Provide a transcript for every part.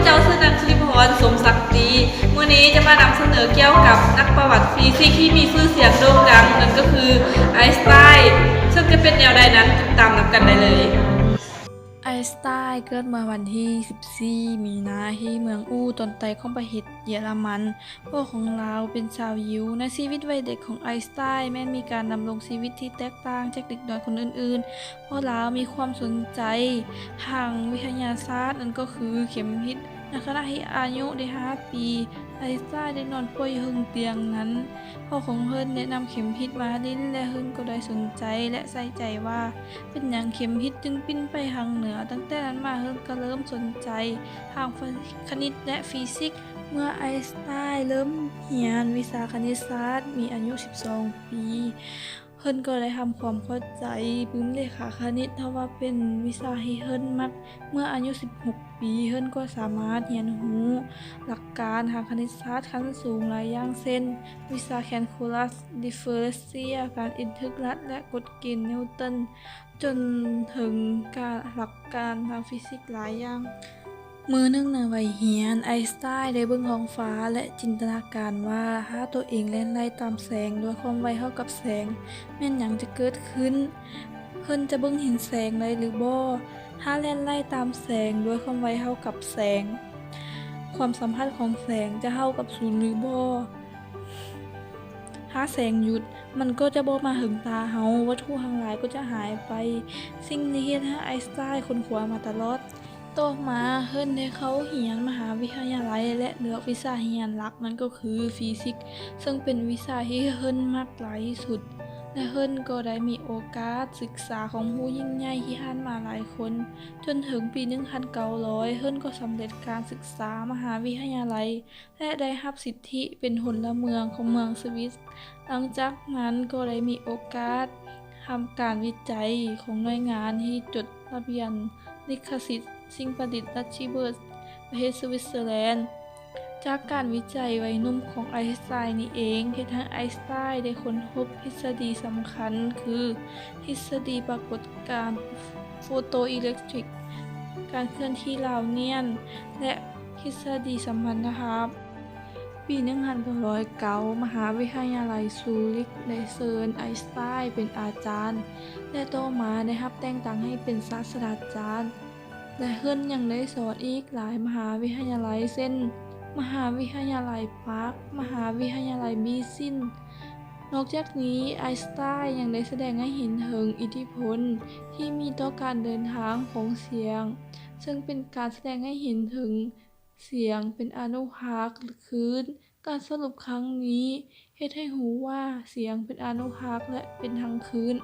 ເຈົ້າຊື່ນາງ ສຸລິພອນ ສົມສັກຕີ ມື້ນີ້ຈະມານຳສະເໜີກ່ຽວກັບນັກປະຫວັດຟີຊິກທີ່ມີຊື່ສຽງໂດ່ງດັງ ນັ້ນກໍຄືໄອນສະໄຕນ ເຊິ່ງຈະເປັນແນວໃດນັ້ນ ຕິດຕາມນຳກັນໄດ້ເລີຍ. ໄອນສະໄຕນເກີດເມື່ອວັນທີສິບສີ່ ມີນາ ທີ່ເມືອງອູ ຕອນໃຕ້ຂອງປະເທດເຢຍລະມັນ. ພໍ່ຂອງລາວເປັນຊາວຢິວ. ໃນຊີວິດວັຍເດັກຂອງໄອນສະໄຕນ ແມ່ນມີການດຳລົງຊີວິດທີ່ແຕກຕ່າງຈາກເດັກນ້ອຍຄົນອື່ນໆ ເພາະລາວມີຄວາມສົນໃຈທາງວິທະຍາສາດ ນັ້ນກໍຄືເຂັມທິດ. ໃນຂະນະທີ່ອາຍຸໄດ້ຫ້າປີ, ໄອນສະໄຕນໄດ້ນອນປ່ວຍຢູ່ເທິງຕຽງນັ້ນ. ພໍ່ຂອງເພິ່ນໄດ້ນຳເຂັມທິດມາຫຼິ້ນ ແລະ ເພິ່ນກໍໄດ້ສົນໃຈ ແລະ ໃສ່ໃຈວ່າເປັນຫຍັງເຂັມທິດຈຶ່ງປິ່ນໄປທາງເໜືອ. ຕັ້ງແຕ່ນັ້ນມາ, ເພິ່ນກໍເລີ່ມສົນໃຈທາງຄະນິດ ແລະ ຟີຊິກ. ເມື່ອໄອນສະໄຕນເລີ່ມຮຽນວິຊາຄະນິດສາດ ມີອາຍຸສິບສອງປີ, ເພິ່ນກໍໄດ້ທຳຄວາມເຂົ້າໃຈປຶ້ມເລຂາຄະນິດ ເພາະວ່າເປັນວິຊາທີ່ເພິ່ນມັກ. ເມື່ອອາຍຸສິບຫົກປີ, ເພິ່ນກໍສາມາດຮຽນຮູ້ຫຼັກການທາງຄະນິດສາດຂັ້ນສູງຫຼາຍຢ່າງ ເຊັ່ນ ວິຊາແຄນຄູລັສ, ດິບເຟີເຣັນເຊຍ, ການເອັນທຶກລັດ ແລະ ກົດເກນນິວຕັນ, ຈົນເຖິງການ ຫຼັກການທາງຟີຊິກຫຼາຍຢ່າງ. ມື້ໜຶ່ງໃນໄວຮຽນ, ໄອນສະໄຕນໄດ້ເບິ່ງທ້ອງຟ້າ ແລະ ຈິນຕະນາການວ່າ ຖ້າຕົວເອງແລ່ນໄລ່ຕາມແສງດ້ວຍຄວາມໄວເທົ່າກັບແສງ, ແມ່ນຫຍັງຈະເກີດຂຶ້ນ? ເພິ່ນຈະເບິ່ງເຫັນແສງໄດ້ຫຼືບໍ່? ຖ້າແລ່ນໄລ່ຕາມແສງດ້ວຍຄວາມໄວເທົ່າກັບແສງ, ຄວາມສຳພັດຂອງແສງຈະເທົ່າກັບສູນຫຼືບໍ່? ຖ້າແສງຢຸດ, ມັນກໍຈະບໍ່ມາເຖິງຕາເຮົາ, ວັດຖຸທັງຫຼາຍກໍຈະຫາຍໄປ. ສິ່ງນີ້ເຮັດໃຫ້ໄອນສະໄຕນຄົ້ນຄວ້າມາຕະຫຼອດ. ຕໍ່ມາເພິ່ນໄດ້ເຂົ້າຮຽນມະຫາວິທະຍາໄລ ແລະ ເລືອກວິຊາຮຽນຫຼັກ, ນັ້ນກໍຄືຟີຊິກ, ເຊິ່ງເປັນວິຊາທີ່ເພິ່ນມັກຫຼາຍທີ່ສຸດ ແລະ ເພິ່ນກໍໄດ້ມີໂອກາດສຶກສາຄວາມຮູ້ຍິ່ງໃຫຍ່ທີ່ຜ່ານມາຫຼາຍຄົນ. ຈົນເຖິງປີໜຶ່ງພັນເກົ້າຮ້ອຍ ເພິ່ນກໍສຳເລັດການສຶກສາມະຫາວິທະຍາໄລ ແລະ ໄດ້ຮັບສິດທິເປັນພົນລະເມືອງຂອງເມືອງສະວິດ. ຫຼັງຈາກນັ້ນກໍໄດ້ມີໂອກາດທຳການວິໄຈຂອງໜ່ວຍງານທີ່ຈົດທະບຽນລິຂະສິດສິ່ງປະດິດ ດັດຊິເບີກ ປະເທດສະວິດເຊີແລນ. ຈາກການວິໄຈໄວໜຸ່ມຂອງໄອນສະໄຕນນີ້ເອງ ເຮັດໃຫ້ໄອນສະໄຕນໄດ້ຄົ້ນພົບທິດສະດີສຳຄັນ ຄື ທິດສະດີປາກົດການໂຟໂຕອີເລັກທຣິກ, ການເຄື່ອນທີ່ລາວນຽນ ແລະ ທິດສະດີສຳພັນທະພາບ. ປີໜຶ່ງພັນເກົ້າຮ້ອຍເກົ້າ ມະຫາວິທະຍາໄລຊູຣິກໄດ້ເຊີນໄອນສະໄຕນເປັນອາຈານ ແລະ ຕໍ່ມາໄດ້ຮັບແຕ່ງຕັ້ງໃຫ້ເປັນສາດສະດາຈານ ແລະ ເພິ່ນຍັງໄດ້ສອນອີກຫຼາຍມະຫາວິທະຍາໄລ ເຊັ່ນ ມະຫາວິທະຍາໄລປາກ, ມະຫາວິທະຍາໄລບີຊິນ. ນອກຈາກນີ້, ໄອນສະໄຕນຍັງໄດ້ສະແດງໃຫ້ເຫັນເຖິງອິດທິພົນທີ່ມີຕໍ່ການເດີນທາງຂອງສຽງ, ເຊິ່ງເປັນການສະແດງໃຫ້ເຫັນເຖິງສຽງເປັນອະນຸພາກ ຫຼື ຄື້ນ. ການສະຫຼຸບຄັ້ງນີ້ເຮັດໃຫ້ຮູ້ວ່າສຽງເປັນອະນຸພາກ ແລະ ເປັນທັງຄື້ນ.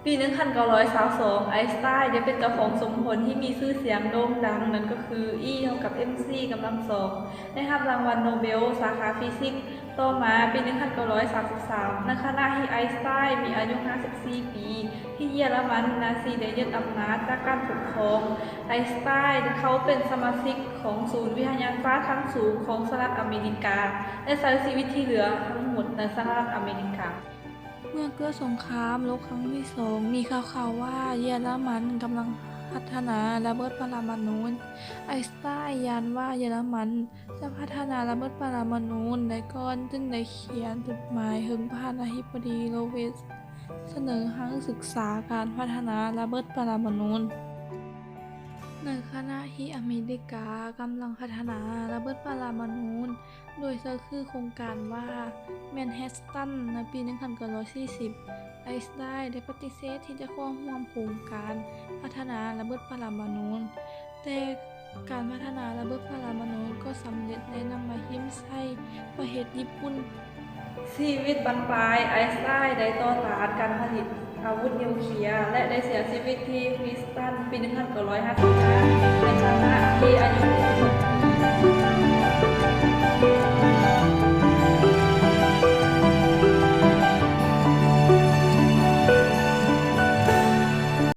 ປີໜຶ່ງພັນເກົ້າຮ້ອຍຊາວສອງ ໄອນສະໄຕນໄດ້ເປັນເຈົ້າຂອງສົມຜົນທີ່ມີຊື່ສຽງໂດ່ງດັງ ນັ້ນກໍຄື E ເທົ່າກັບ ເອັມຊີ ກຳລັງສອງ ໄດ້ຮັບລາງວັນໂນເບລສາຂາຟີຊິກ. ຕໍ່ມາ, ປີໜຶ່ງພັນເກົ້າຮ້ອຍສາມສິບສາມ ໃນຂະນະທີ່ໄອນສະໄຕນມີອາຍຸຫ້າສິບສີ່ປີ, ທີ່ເຢຍລະມັນນາຊີໄດ້ຍຶດອຳນາດຈາກການປົກຄອງ, ໄອນສະໄຕນໄດ້ເຂົ້າເປັນສະມາຊິກຂອງສູນວິທະຍາສາດຂັ້ນສູງຂອງສະຫະລັດອາເມລິກາ ແລະ ໃຊ້ຊີວິດທີ່ເຫຼືອທັງໝົດໃນສະຫະລັດອາເມລິກາ. ເມື່ອເກີດສົງຄາມໂລກຄັ້ງທີສອງ ມີຂ່າວໆວ່າເຢຍລະມັນກຳລັງພັດທະນາລະເບີດປະລະມະນູ. ໄອນສະໄຕນຢ້ານວ່າເຢຍລະມັນຈະພັດທະນາລະເບີດປະລະມະນູໄດ້ກ່ອນ ຈຶ່ງໄດ້ຂຽນຈົດໝາຍເຖິງປະທານາທິບໍດີ ໂຣເວດ ສະເໜີໃຫ້ສຶກສາການພັດທະນາລະເບີດປະລະມະນູ. ໃນຂະນະທີ່ອາເມລິກາກຳລັງພັດທະນາລະເບີດປະລະມະນູ ໂດຍໃຊ້ຊື່ໂຄງການວ່າ ແມນຮັດຕັນ ໃນປີໜຶ່ງພັນເກົ້າຮ້ອຍສີ່ສິບ, ໄອນສະໄຕນໄດ້ປະຕິເສດທີ່ຈະເຂົ້າຮ່ວມໂຄງການພັດທະນາລະເບີດປະລະມະນູ, ແຕ່ການພັດທະນາລະເບີດປະລະມະນູກໍສຳເລັດ ແລະ ນຳມາຖິ້ມໃສ່ປະເທດຍີ່ປຸ່ນ. ຊີວິດບັ້ນປາຍ, ໄອນສະໄຕນໄດ້ຕໍ່ຕ້ານການຜະລິດອາວຸດນິວເຄຍ ແລະ ໄດ້ເສຍຊີວິດທີ່ Princeton ປີໜຶ່ງພັນເກົ້າຮ້ອຍຫ້າສິບຫ້າ ໃນຂະນະທີ່ອາຍຸຫົກສິບ